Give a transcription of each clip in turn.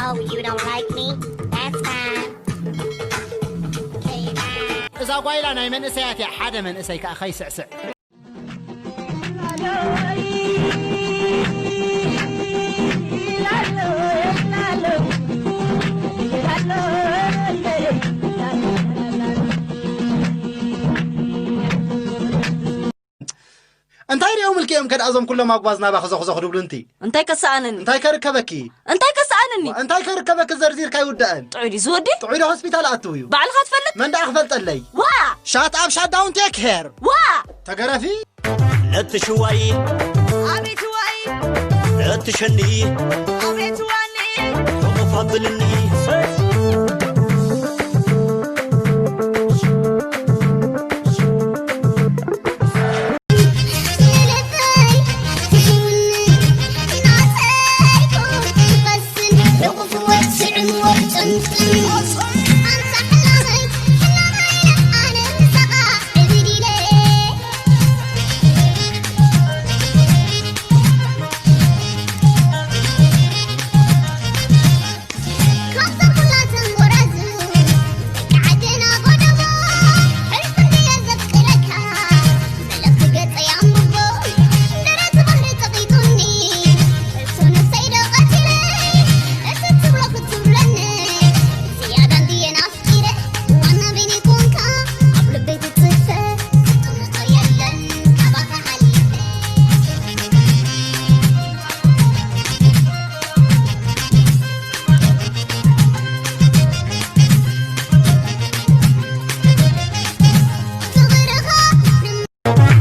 Oh, you don't like me? That's fine. Okay, bye. እዛ ጓይላ ናይ መንእሰያት እያ፣ ሓደ መንእሰይ ከኣ ከይስዕስዕ። እንታይ ሪኦም ልክኦም ከድኣ እዞም ኩሎም ኣጓዝ ናባ ክዘኽዘኹ ድብሉ እንቲ? እንታይ ከሰኣነኒ? እንታይ ከርከበኪ? እንታይ ከሰኣነኒ? እንታይ ከርከበኪ ዘርዚርካ ይውዳእን። ጥዑይ ድዩ ዝወዲ? ጥዑይ ዶ ሆስፒታል ኣትው እዩ። ባዕልኻ ትፈልጥ? መን ደኣ ክፈልጠለይ? ዋ! ሻት ኣብ ሻት ዳውን ቴክ ሄር። ዋ! ተገረፊ። ነቲ ሽዋይ ኣቤት ዋይ ነቲ ሸኒ ኣቤት ዋኒ ኮፍ ኣብልኒ።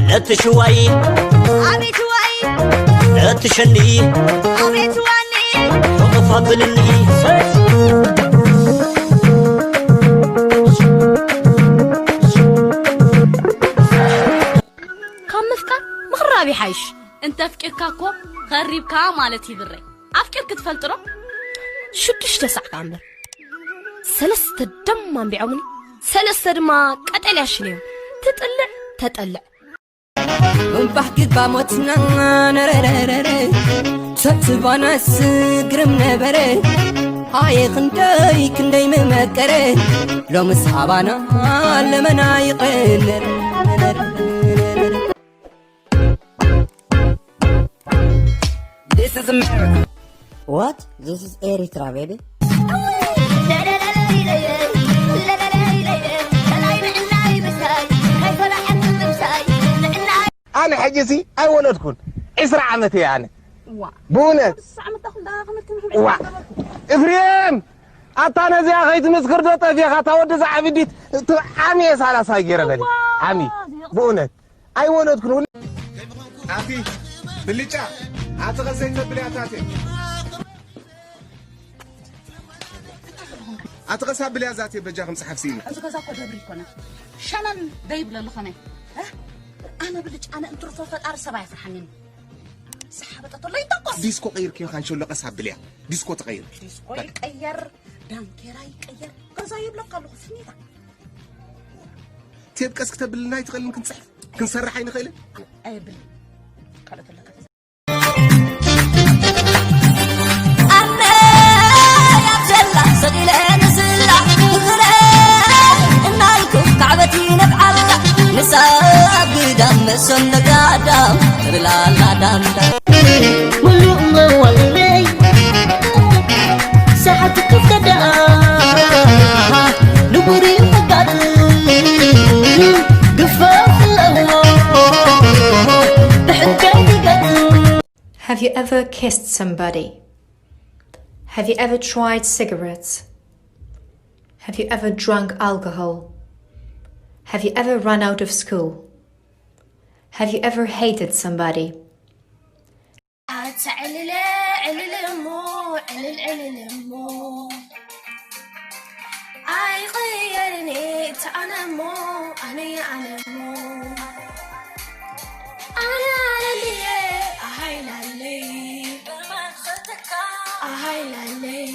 ነቲ ሽዋይ ኣቤት ዋይ ነቲ ሸኒ ኣቤት ዋኒ ኮፍ ኣብልኒ። ካብ ምፍቃር ምኽራብ ይሓይሽ። እንተ ኣፍቂርካ እኮ ኸሪብካ ማለት ይብረይ። ኣፍቂርኪ ትፈልጢ ዶ? ሽዱሽተ ሳዕ ከኣ እምበር ሰለስተ ደማ ኣንቢዖምኒ፣ ሰለስተ ድማ ቀጠልያ ሽነዮም። ትጥልዕ ተጠልዕ። እምባሕ ግባ ሞትና ነረረረረ ሰብስባናስ ግርም ነበረ። ኣየ ክንደይ ክንደይ ምመቀረ ሎምስ ሃባና ለመና ይቐነረ። What? This is Eritrea, baby. ኣነ ሕጂ ሲ ኣይወለድኩን ዕስራ ዓመት እየ ኣነ ብእውነት ዋ እፍሬም ኣታ ነዚኣ ከይትምስክር ዶ ጠፊኻ እታ ወዲ ዝዓብዲት ዓሚ እየ ሳላሳ ገይረ በሊ ዓሚ ብእውነት ኣይወለድኩን። ኣቲ ብልጫ ኣቲ ቐሰይ ተብልያ ታቴ ኣቲ ቐሳ ብልያ ዛቴ በጃ ከም ጸሓፍ ሲኒ። እዚ ገዛ እኮ ደብሪ ይኮነ ሸነን ደይብለሉ ከመይ ኣነ ብልጭ ኣነ እንትርፎ ፈጣሪ ሰብ ኣይፍርሓንን ዝሓበጠቶ ለይተኮስ ዲስኮ ቀይርክዮ ካንሸሎ ቀሳ ብልያ ዲስኮ ተቐይር ዲስኮ ይቀየር ዳንኬራ ይቀየር ገዛ ይብለካ ኣለኹ ፍኒታ ቴብ ቀስ ክተብልና ኣይትኽእልን ክንፅሕፍ ክንሰርሕ ኣይንኽእልን ኣየብል ካልኦት ኣለካ ኣነ ያብዘላ ሰቂለ ንስላ ፍቕረ እናልኩ ካዕበት ይነብዓላ ንሳ ኣብ ግዳም መሶም ነጋዳም ትብላላ ዳምዳም ሙሉእ መዋእለይ ሰሓት ክፍተ ደኣ ንቡር እዩ መጋጥም ግፋፍ ኣለዎ ብሕንካይ ይገጥም Have you ever kissed somebody? Have you ever tried cigarettes? Have you ever drunk alcohol? Have you ever run out of school? Have you ever hated somebody? ኣታ ዕልለ ዕልል እሞ ዕልል ዕልል እሞ ኣይቕየርን እቲ ኣነ እሞ ኣነየ ኣነ እሞ ኣነ ኣለልየ ኣሃይላለይ ኣሃይላለይ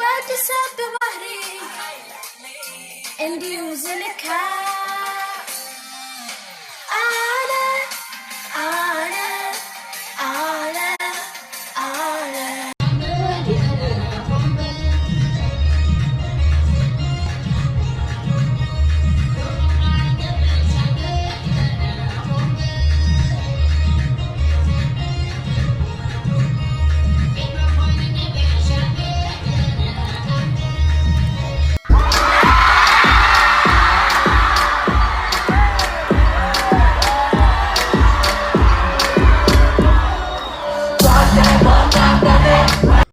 ወዲ ሰብ ብባህሪ